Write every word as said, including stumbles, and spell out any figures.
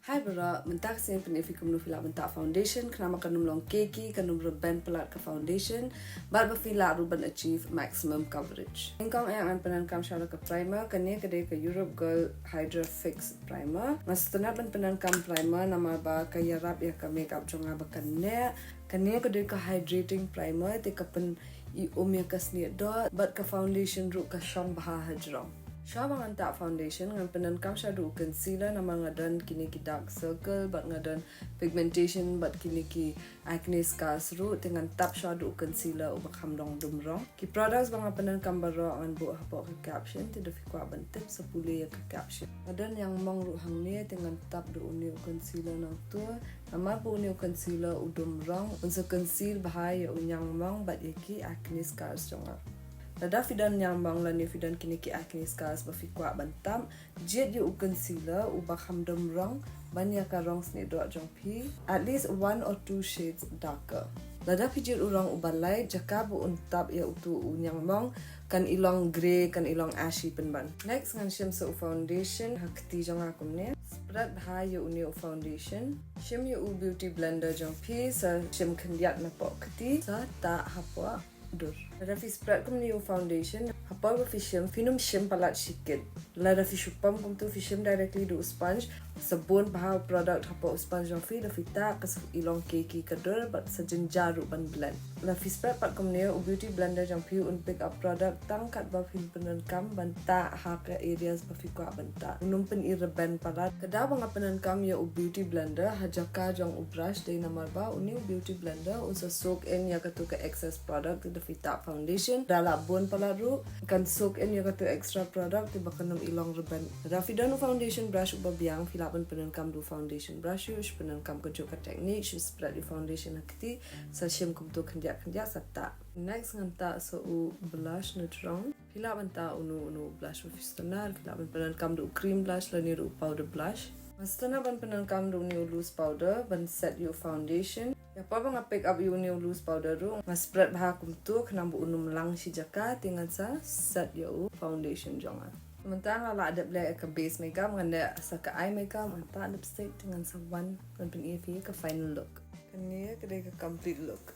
Hi baroh, mynta ka sngi pyni ïa phi kumno phi lah ban tap foundation, khnang ba kan ym long cakey, kan ym rben palat ka foundation, bad ba phi lah ruh ban achieve maximum coverage. Nyngkong eh ngan pyndonkam shuwa da ka primer, kane ka dei ka Europe Girl Hydra Fix Primer. Nga sngewtynnat ban pyndonkam primer namar ba ka ïarap ïa ka makeup jong nga ba kan neh. Kane ka dei ka hydrating primer, te ka pyn i um ïa ka snieh doh, bad ka foundation ruh ka shong bha hajrong. Shuwa ba ngan tap foundation, ngan pyndonkam shuwa da u concealer namar nga don kine ki dark circle, bad nga don pigmentation, bad kine ki acne scars ruh, te ngan tap shuwa da u concealer uba kham dum rong. Ki products ba nga pyndonkam baroh ngan buh hapoh ka caption, te da phi kwah ban tip sa pule ïa ka caption. Nga don ïangmong ruh hangne, te ngan tap da une u concealer nangta. Namar ba une u concealer u dum rong, un sa conceal bha ïa u ïangmong bad ïa ki acne scars jong nga. Lada phi don ïangmong lane phi don kine ki acne scars ba phi kwah ban tap, jied ïa u concealer uba kham dum rong ban ïa ka rong snieh doh jong phi at least one or two shades darker. Lada phi jied u rong uba light, jaka ba un tap ïa utu u ïangmong, kan i long grey, kan i long ashy pynban. Next ngan shim sa u foundation ha kti jong nga kumne. Spread bha ïa une u foundation. Shim ïa u beauty blender jong phi, sa shim khyndiat napoh kti, sa tap hapoh dur. Lada phi spread kumne ïa u foundation, ha por ba phi shim, phin ym shim palat shikit. Lada phi shu pom kumtu, phi shim directly da u sponge, sa bun bha u product hapoh u sponge jong phi, da phi tap ka sa i long cakey ka dur, bad sa jynjar ruh ban blend. Lada phi spread pat kumne, u beauty blender jong phi un pick up product tang katba phin pyndonkam ban tap ha ka areas ba phi kwah ban tap. Un ym pyn-i rben palat. Ka daw ba nga pyndonkam ïa u beauty blender ha jaka jong u brush dei namar ba une u beauty blender un sa soak in ïa katu ka excess product da phi tap foundation. Da lah bun palat ruh, kan soak in ïa katu extra product, te ba kan ym i long rben. Lada phi don u foundation brush uba biang, phi lah ban pyndonkam da u foundation brush, shu pyndonkam kajuh ka technique, shu spread ïa u foundation ha kti, sa shim kumtu khyndiat khyndiat sa tap. Next ngan tap sa u blush na jrong. Phi lah ban tap uno uno u blush ba phi sngewtynnat, phi lah ban pyndonkam da u cream blush lane da u powder blush. Nga sngewtynnat ban pyndonkam da une u loose powder ban set ïa u foundation. Ïa por ba nga pick up ïa une u loose powder ruh, nga spread bha kumtu khnang ba un ym lang shi jaka, te ngan sa set ïa u foundation jong nga. Mynta nga la dep leh ïa ka base makeup, ngan leh sa ka eye makeup, ngan tap lipstick, te ngan sa wan ban pyni ïa phi ka final look. Kane ka dei ka complete look.